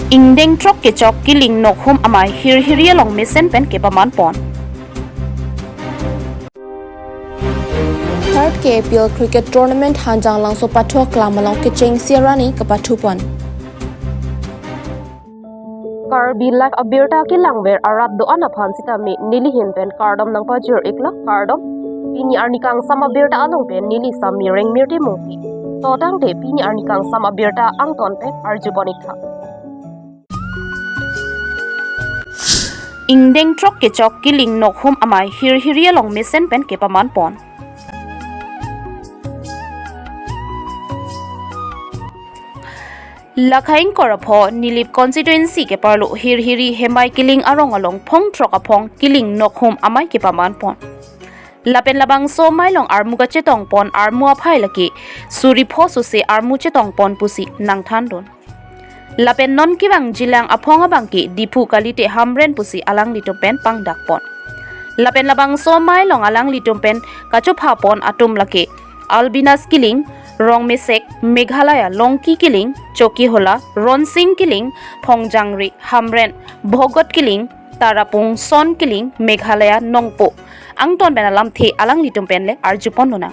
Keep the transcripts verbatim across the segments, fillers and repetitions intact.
Ingdeng throk kechok Killing Nokhum Amei hirhiri along mesen pen kepaman pon. Third K A P L Cricket Tournament Hanjanglangso Pathu Aklam along kechengsi arani kapathu pon. Karbi Live abirta kelangver arat do-an aphan sitame neli ahin pen kardom nangpajir iklo, kardom. Pini arni kangsam abirta along pen neli Sami Rengmirti Mungki. To tangte pini arni kangsam abirta angton pen arju pon ik tha. Ingdeng throk kechok Killing Nokhum Amei hirhiri along mesen pen kepaman pon. Lakha ingkoi ra pho Nilip constituency keparlo hirhiri Hemai Killing arong along phong throk aphong Killing Nokhum Amei kepaman pon. Lapen labangso amei along armu kachetong pon, armu aphai lake suri pho sose armu chetong pon pusi nangthandun. Lapen non kevangjilang aphong abangke Diphu kalite Hamren pusi alanglitum pen pangdak pon. Lapen labangso amei along alanglitum pen kachopha pon atum lake Albinas Killing, Rongmesek, Meghalaya, Longki Killing, Chokihola, Ronsing Killing, Phongjangri, Hamren, Bhogot Killing, Tarapung, Son Killing, Meghalaya, Nongpoh. Angton pen alamthe alanglitum pen le arju pon lonang.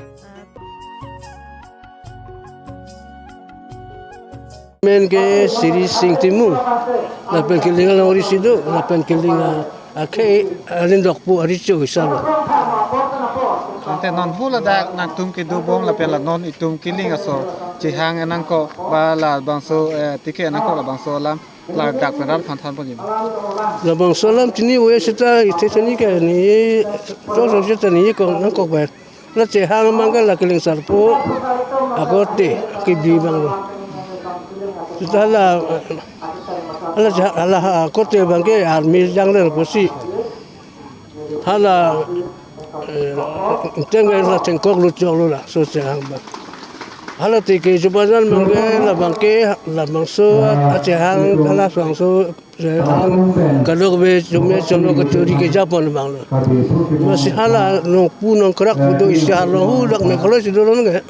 Men ke Siri Sing Timung, lapen Killing along ri sido, lapen Killing a, akhei arindok pu ari chu isalo. Ante non pu ladak nangtum kedo bom lapen la non itum Killing aso chehang enangkok ba labangso, eh, ticket enangkok labangso alam ladak pen rat aphan than pon ji. Labangso alam chini we seta ithe chini ke ni to so seta ni kong nangkok pen. La chehang abang ke la Killing Sarpo akorte kebi abang lo. Seta la, la chehang, la akorte abang ke army jang le pusi. Hala, eh, teng ke la chengkok lo chok lo laso chehang abang. Hala ticket chupajan abang ke labang ke labangso achehang hala labangso Ang kadokave chome chono kachori keja pon abang lo. Masi hala nongpu nongkrak pu do isi arlong hu dak me kolo si do lo nge.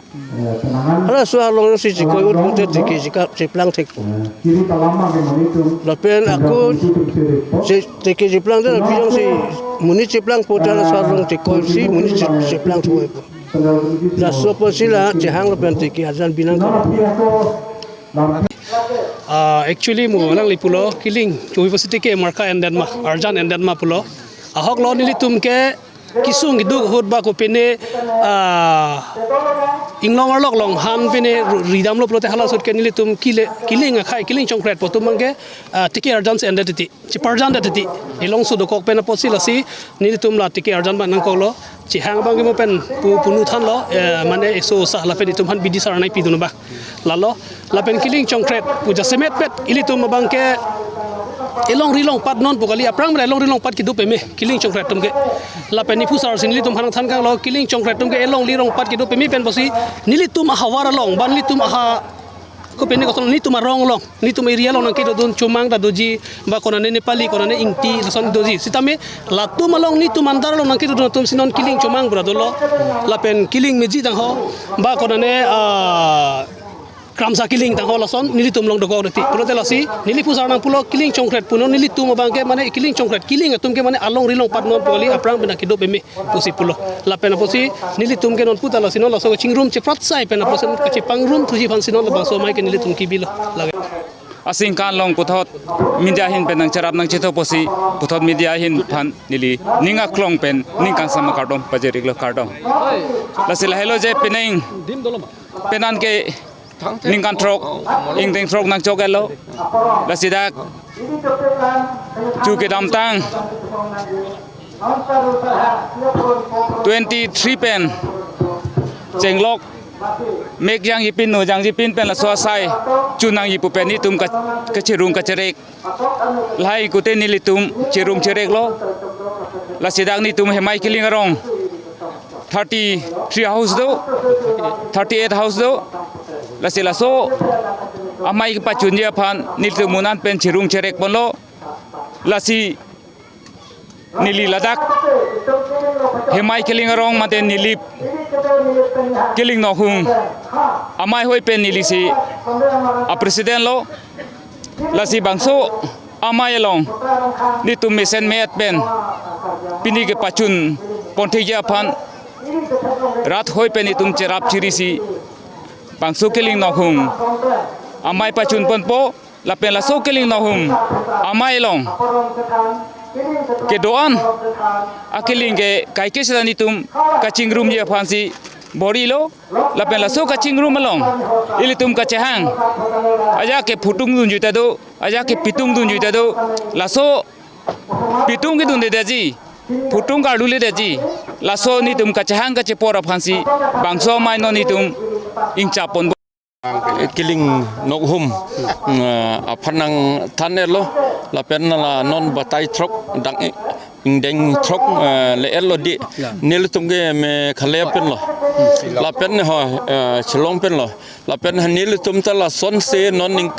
Halaso arlong si chikoi ut pute ticket chika cheplang thek. Lapen ako che ticket cheplang dan piyong si monit cheplang pute halaso arlong chikoi si monit che- cheplang thoi po. Laso apotsi la chehang lapen ticket ajan binang ka. Ah, actually mo nangli pulo Killing, Chohi University ke marka endet ma, arjan endet ma pulo. Ahok lo nelitum ke kesung keduk ahut ba kopine, ah, inglong arlok along han pine ridam lo pulote hala ahut ke nelitum Kile-, Killing akhei, Killing Chongkret pu atum abang ke, ah, ticket arjan si endet titi. Cheparjan det titi. Elongso dokok pen apotsi lasi nelitum la ticket arjan abang nangkok lo. Chehang abang ke mo pen pu punu than lo, eh, mane eso sa lapen itum aphan bidi sar nai pidun abang. Lalo, lapen Killing Chongkret pu jasemet pet ilitum abang ke elongri longpat non pu kali aphrang mera elongri longpat kedo peme Killing Chongkret atum ke. Lapen ni phusar si nelitum aphan than kang lo Killing Chongkret atum ke elongri longpat kedo peme pen apotsi nelitum ahavar along, ba nelitum aha kopine koson nelitum arong along, nelitum area along nangkedodun Chomang ta doji, ba konane Nepali, konane Ingti, lason doji. Sitame latum along nelitum andar along nangkedodun atum si non Killing Chomang pura dolo, lapen Killing Meji tangho, ba konane, ah, Kramsa Killing tangho lason nelitum along dokok titi. Pulote lasi, neli phusar nang pulo Killing Chongkret pu non nelitum abang ke mane Killing Chongkret, Killing atum ke mane alongri longpat non pu kali aphrang pen nangkedo peme pusi pulo. Lapen apotsi nelitum ke non puta lasi non laso kachingrum cheprat sai pen apotsi kachepangrum thuji aphan si non labangso amei ke nelitum kebi lo. Lage. Asingkan along puthot media ahin pen nangcherap nangchetho apotsi puthot media ahin aphan neli ning aklong pen ning kangsam akardom pajir ik lo, kardom. Lasi lahelo je penang penan ke ningkan throk, ingdeng throk nangchok-et lo. Lasi dak chu kedamtang twenty-three pen chenglok mek jangjipin, no jangjipin pen laso asai chunangji pu pen nelitum ka-, kachirung kachirek. Lahai kute nelitum chirung chirek lo. Lasi dak nelitum Hemai Killing arong thirty-three house do, thirty-eight house do. Lasi laso amei kepachunji aphan nelitum munan pen chirung chirek pon lo. Lasi neli ladak Hemai Killing arong mate Nilip Killing Nokhum amei hoi pen neli si a president lo. Lasi bangso amei along netum mesen me-et pen pini kepachun ponthekji aphan rat hoi pen netum cherap chirisi bangso Killing Nokhum amei pachun ponpo. Lapen laso Killing Nokhum amei along kedo-an akilling ke kaike seta netum kachingrumji aphansi bor-ilo. Lapen laso kachingrum along ilitum kachehang, ajat ke phutung dunji ta do, ajat ke pitung dunji ta do. Laso pitung kedundedetji, phutung karduledetji, laso netum kachehang kachepor aphansi bangso amei non netum ingchap ponpo. Killing Nokhum, mm, aphan nangthan-etlo, lapen la non batai throk, dak i-, ingdeng throk, eh, le-etlo di. Ya. Nelitum ke Meghalaya penlo. Hmm. Lapen ho, eh, Shillong penlo. Lapen ha nelitum ta lasonsi non ing-,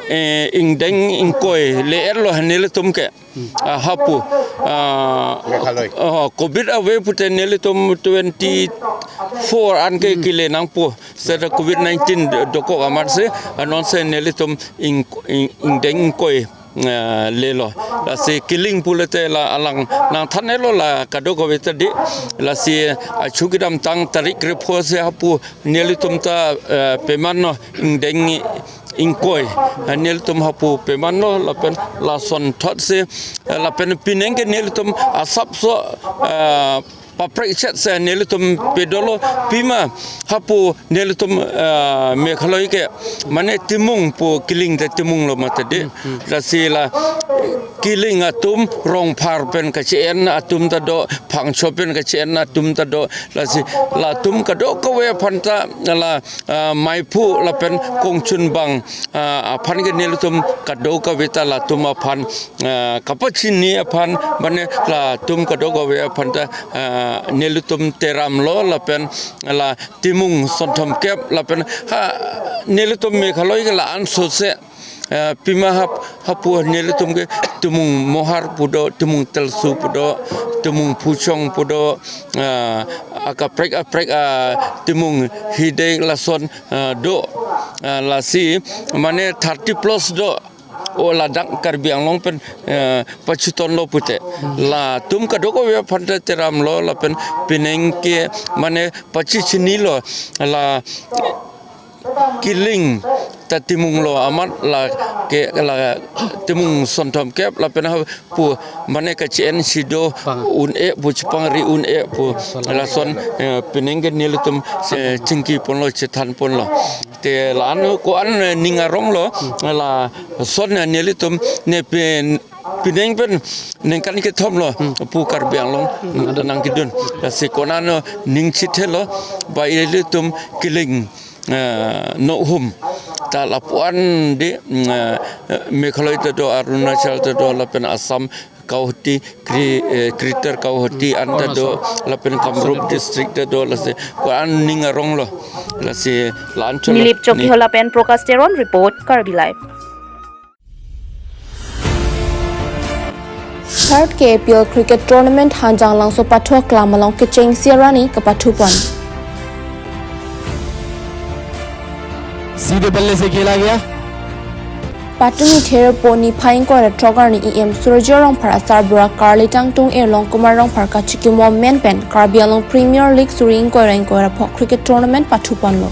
eh, ingdeng ingkoi le-etlo ha nelitum ke. Hmm. Ah, hapu. Ah, Meghalaya. Oh, covid ave pute nelitum twenty-four an ke, hmm, kele nangpo. Seta covid nineteen do-, dokok amatsi, anonsi nelitum ing-, ing-, ingdeng ingkoi, ah, lelo. Lasi Killing pulote la alang nangthan-etlo la kadokave ta di. Lasi achu kedamtang tarik krepho si hapu nelitum ta, eh, pemanlo ingdeng ingkoi. Ah, nelitum hapu pemanlo lapen lasonthotsi, eh, lapen pining ke nelitum asapso, eh, paprekchetsi nelitum pedolo, pima hapu nelitum, eh, Meghalaya ke mane Timung pu Killing ta Timunglo mati di. Hmm, hmm. Lasi la Killing atum Rongphar pen kache-en atum ta do, Phangcho pen kache-en atum ta do. Lasi latum kadokave aphan ta la, ah, Meiphu lapen Kongchunbang, ah, aphan ke nelitum kadokave ta latum aphan, ah, kapachini aphan mane latum kadokave aphan ta, ah, nelitum teramlo lapen la Timung sonthom kep lapen ha nelitum Meghalaya ke la-an sose, eh, pima hap-, hapu nelitum ke Timung Mohar pu do, Timung Telsu pu do, Timung Phuchong pu do, eh, akaprek aprek, ah, Timung Hidek lason, eh, do, eh, lasi mane thirty plus do. O ladak Karbi Anglong pen, eh, pachitonlo pute. Latum kadokave aphan ta teramlo lapen pining ke mane pachichinilo la Killing ta Timunglo amat la ke la Timung sonthom kep lapen hapu mane kache-ensi do pang un-e pu chepangri un-e pu lason, eh, pining ke nelitum, eh, chingki ponlo chethan ponlo. Te la-an ko-an, eh, ning aronglo, lason, eh, nelitum ne pin-, pining pen ningkan kethomlo, hmm, pu Karbi Anglong, hmm, nangkedun. Lasi konatlo ning chithelo, ba ilitum Killing, eh, Nokhum ta lapu-an di, mm, eh, Meghalaya ta do, Arunachal ta do, lapen Assam Guwahati, Kri-, eh, Greater Guwahati an ta do, lapen Kamrup district ta do, lasi ko-an ning aronglo, lasi la-an cholo. Nilip Chokihola pen Prakash Teron report, Karbi Live. Third K A P L Cricket Tournament Hanjanglangso Pathu Aklam along kechengsi arni kepathupon. सीधे बल्ले से खेला गया। Patumi Therpo niphai ingkoi ra throk arni E M Surjya Rongphar asarbura karlitang tung Erlong Kumar Rongphar kachikimo amen pen Karbi Anglong Premier League suri ingkoi ra ingkoi ra phok cricket tournament pathuponlo.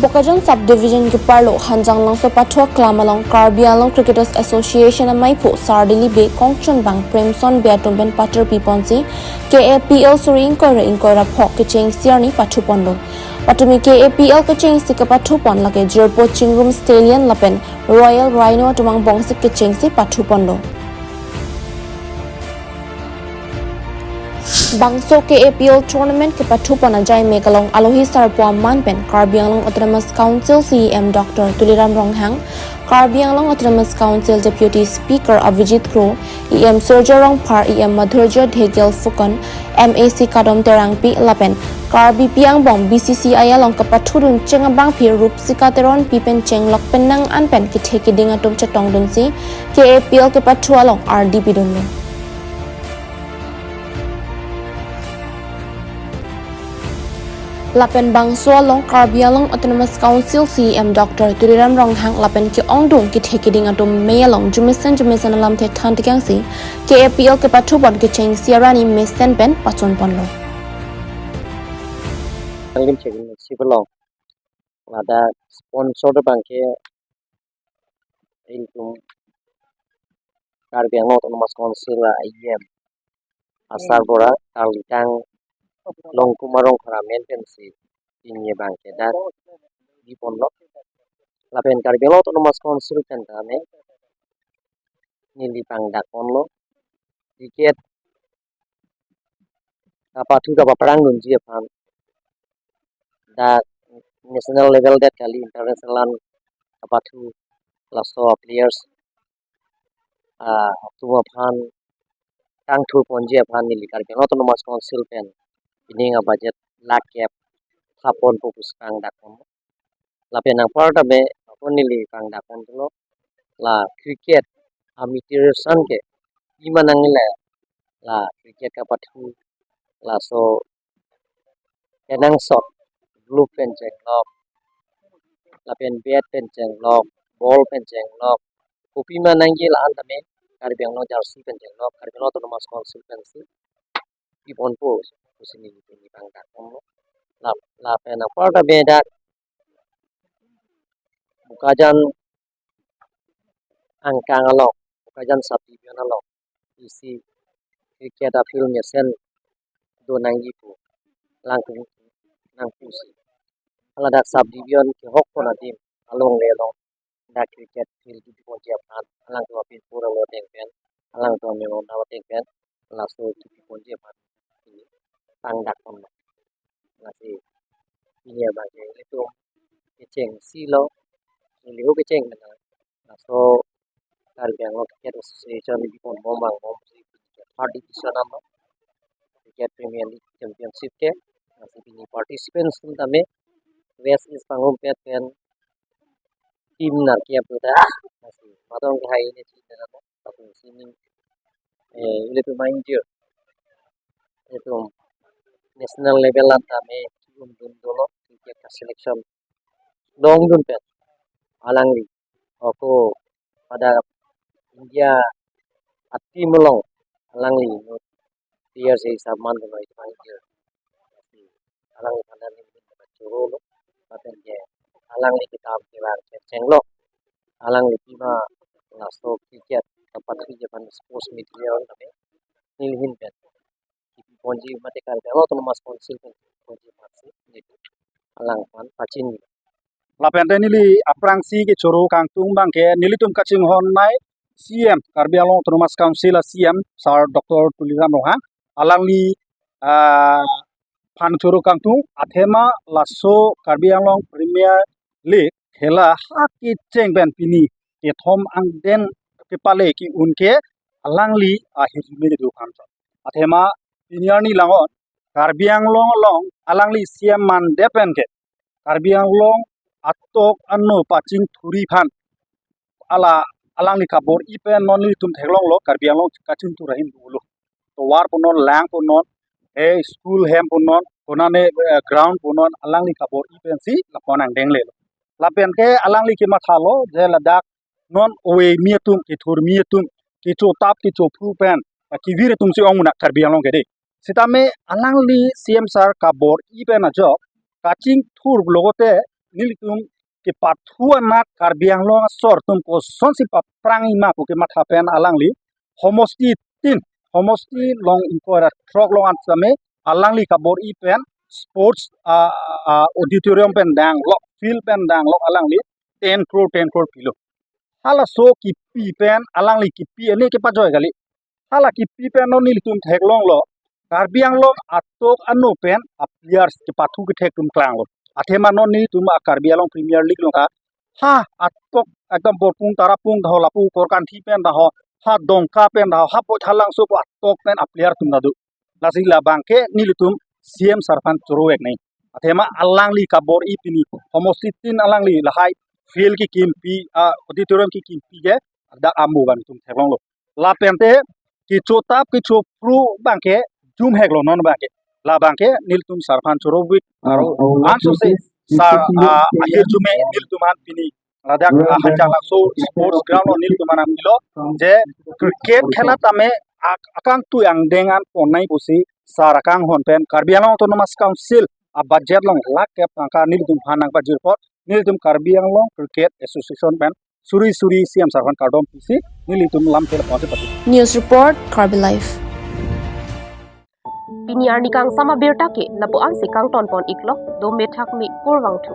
Bokajan Subdivision keparlo Hanjanglangso Pathu Aklam along Karbi Anglong Cricketers Association ameiphu Sar Dilip Bey, Kongchunbang Premson Bey atum pen patir piponsi K A P L suri ingkoi ra ingkoi ra phok kechengsi arni pathuponlo. Patumi K A P L kechengsi kepathupon lake jirpo chingrum Stallion lapen Royal Rhino atum angbongsi kechengsi pathuponlo. Bangso K A P L tournament kepathupon ajai mek along alohi sarpo aman pen Karbi Anglong Autonomous Council C E M Doctor Tuliram Ronghang, Karbi Anglong Autonomous Council Deputy Speaker Avijit Kro, E M Surjya Rongphar, E M Madhurjya Dhekial Phukan, M A C Kadom Terangpi lapen Karbipi angbong B C C I along kepathudun cheng abangpi Rupsika Teronpi pen chenglok pen nang an pen kethe keding atum chetongdunsi K A P L kepathu along ardi pidunlo. Lapen bangso along Karbi Anglong Autonomous Council C E M Doctor Tuliram Ronghang lapen ke-ongdung kethe keding atum mei along jumesen jumesen alamthe than tekangsi K A P L kepathupon kechengsi arni mesen pen pachunponlo. Nanglim chekin si belong. Ladak sponsor abang ke ilitum Karbi Anglong Autonomous Council a E M Asar Bora, Karlitang Longkum arong khara men pensi pini abang ke dak diponlo. Lapen Karbi Anglong Autonomous Council pen tame neli pangdakponlo. Cricket kapathu kapaprang dunji aphan, dak national level det kali, international an kapathu, laso players ah, atum aphan tangthurponji aphan neli Karbi Anglong Autonomous Council pen pining a budget lakh kep thapponpo pusi pangdakpon. Lapen anparta me ako neli pangdakpon dolo, la cricket a materials an ke pima nangle, la cricket kapathu, laso kenangsot, glove pen chenglok, lapen bat pen chenglok, ball pen chenglok, kopima nangji la-an tame Karbi Anglong jersey pen chenglok, Karbi Anglong Autonomous Council pensi piponpo pusi neli pini pangdakponlo. La, lapen anparta me dak Bokajan angkang along, Bokajan sub division along isi cricket a field mesen do nangji pu langtung nangpusi, haladak sub division kehokpon adim along le along dak cricket field kipiponji aphan alangtum apin pura lo ateng pen, alangtum amemon ateng pen laso kipiponji aphan pangdakponlo. Lasi pini abang ke ilitum kechengsi lo, ilihu kecheng mena. Laso Karbi Anglong Cricket Association kiponbom vangbom si third division ano, Cricket Premier League Championship ke. Lasi pini participants atum tame West East Pangrumpet pen team nerkep do ta. Lasi matong ke hai ini team nerkep. Lapen sining, eh, ilitum main jir, ilitum national level an tame ki-undun dolo, cricket ka selection longdun pen alangli ako pada India a team along alangli no players hisab mandunlo ilitum main jir. Alangliphan neli choro lo, lapen ke alangli kedam kevang kechenglo, alangli pima laso cricket kapathuji aphan sports media on tame neli ahin pen kipiponji mate Karbi Anglong Autonomous Council pen kipiponji aphansi neli alangphan pachinilo. Lapen te neli aphrangsi kechoro kangtung abang ke nelitum kachinghon nei C E M, Karbi Anglong Autonomous Council a C E M Sir Doctor Tuliram Ronghang, alangli, ah, phan choro kangtung, athema laso Karbi Anglong Premier League khela ha kecheng pen pini kethom angdeng kepale ki-un ke alangli ahirjume kedo aphan chot. Athema pini arni langon Karbi Anglong along alangli C E M mande pen ke Karbi Anglong atok ano pachingthurji aphan ala alangli kabor-i pen non nelitum theklonglo, Karbi Anglong kachingthur ahin dolo. Tovar punon, lang punon, eh, school hem punon, konane, eh, ground punon, alangli kabor-i pensi lapu-an angdeng lelo. Lapen ke alangli kemathalo je ladak non ove kimi atum, kethurmi atum, kechotap kechophru pen, eh, kevir atum si ong mena Karbi Anglong ke dei. Sitame alangli C E M sir kabor-i pen ajok kachingthur logote nelitum kepathu anat Karbi Anglong asor atum kosonsi paprangjima pu kematha pen alangli homosti tin, homosti along ingkoi ra throk along an tame alangli kabor-i pen sports, ah, ah, auditorium pen danglok, field pen danglok alangli ten crore, ten crore pilo. Halaso kipi pen alangli kipi ane kepajoi kali. Hala kipi pen non nelitum theklonglo, Karbi Anglong atok ano pen a players kepathu kethek atum klanglo. Athema non nelitum a Karbi Anglong Premier League along ha, ha atok ekdom Borpung Tarapung daho, lapu Korkanthi pen daho, ha Dongka pen daho, ha Boithalangso pu atok pen a player atum ta do. Lasi labang ke nelitum C E M sir aphan choro-ik nei. Athema alangli kabor-i pini homosti tin alangli lahai field kekimpi, ah, auditorium kekimpi ke dak amo abang itum theklonglo. Lapen te kechotap kechophru abang ke jumheklo non abang ke. Labang ke nelitum sar aphan choro-ik, aro ansose sar, ah, ahirjume nelitum aphan pini ladak, ah, Hanjanglakso sports ground lo nelitum aphan nangpilo je cricket khela tame ak-, akangtui angdeng an ponnai pusi sar akanghon pen Karbi Anglong Autonomous Council a budget along lakh kep tangka nelitum aphan nangpajir apot nelitum Karbi Anglong Cricket Association pen suri suri C M sar aphan kardom pusi nelitum lamthe lapu-an si patu. News report, Karbi Live. Pini arni kangsam abirta ke lapu-an si kangton pon-iklo, do methak me kurvangthu.